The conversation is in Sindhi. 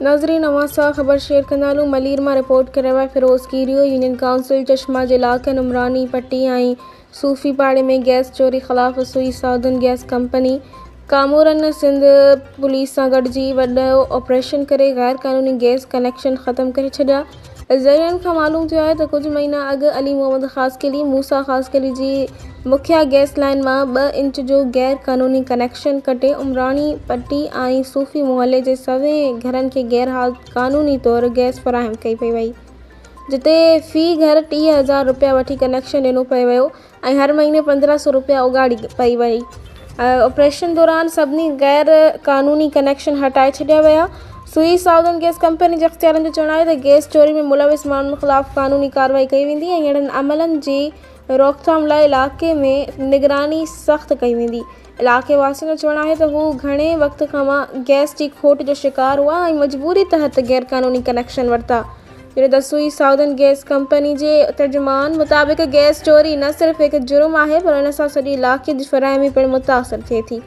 ناظرين اوهان سان خبر شيئر ڪندا هلون ملير مان رپورٽ ڪري رهيو آهي فيروز ڪيريو يونين ڪائونسل چشما جي علائقن عمراني پٽي ۽ صوفي پاڙي ۾ گئس چوري خلاف سوئي سائودرن گئس ڪمپني ڪامورن سنڌ پوليس سان گڏجي وڏو آپريشن ڪري غير قانوني گئس ڪنيڪشن ختم ڪري ڇڏيا. ذريعن کان معلوم ٿيو آهي ته ڪجهه مهينا اڳ علي محمد خاصخيلي موسيٰ خاصخيلي جي مکيه گئس لائين مان ٻه انچ جو غير قانوني ڪنيڪشن ڪٽي عمراڻي پٽي ۽ صوفي محلي جي سوين گهرن کي غير قانوني طور گئس فراهم ڪئي پئي وئي جتي في گهر 30,000 رپيا وٺي ڪنيڪشن ڏنو پئي ويو ۽ هر مهيني 1,500 رپيا اوڳاڙي پئي وئي. آپريشن دوران سڀني غير قانوني ڪنيڪشن هٽائي ڇڏيا ويا. سوئي سائودرن گئس ڪمپني جي اختيارين جو چوڻ آهي ته گئس چوري ۾ ملوث ماڻهن خلاف قانوني ڪارروائي ڪئي ويندي ۽ اهڙن عملن جي روڪٿام لاء علائقي ۾ نگراني سخت ڪئي ويندي. علائقي واسين جو چوڻ آهي ته هو گهڻي وقت کان گئس جي کوٽ جو شڪار هئا ۽ مجبوري تحت غيرقانوني ڪنيڪشن ورتا. جڏهن ته سوئي سائودرن گئس ڪمپني جي ترجمان مطابق گئس چوري نه صرف هڪ جرم آهي پر ان سان سڄي علائقي جي فراهمي پڻ متاثر ٿئي ٿي.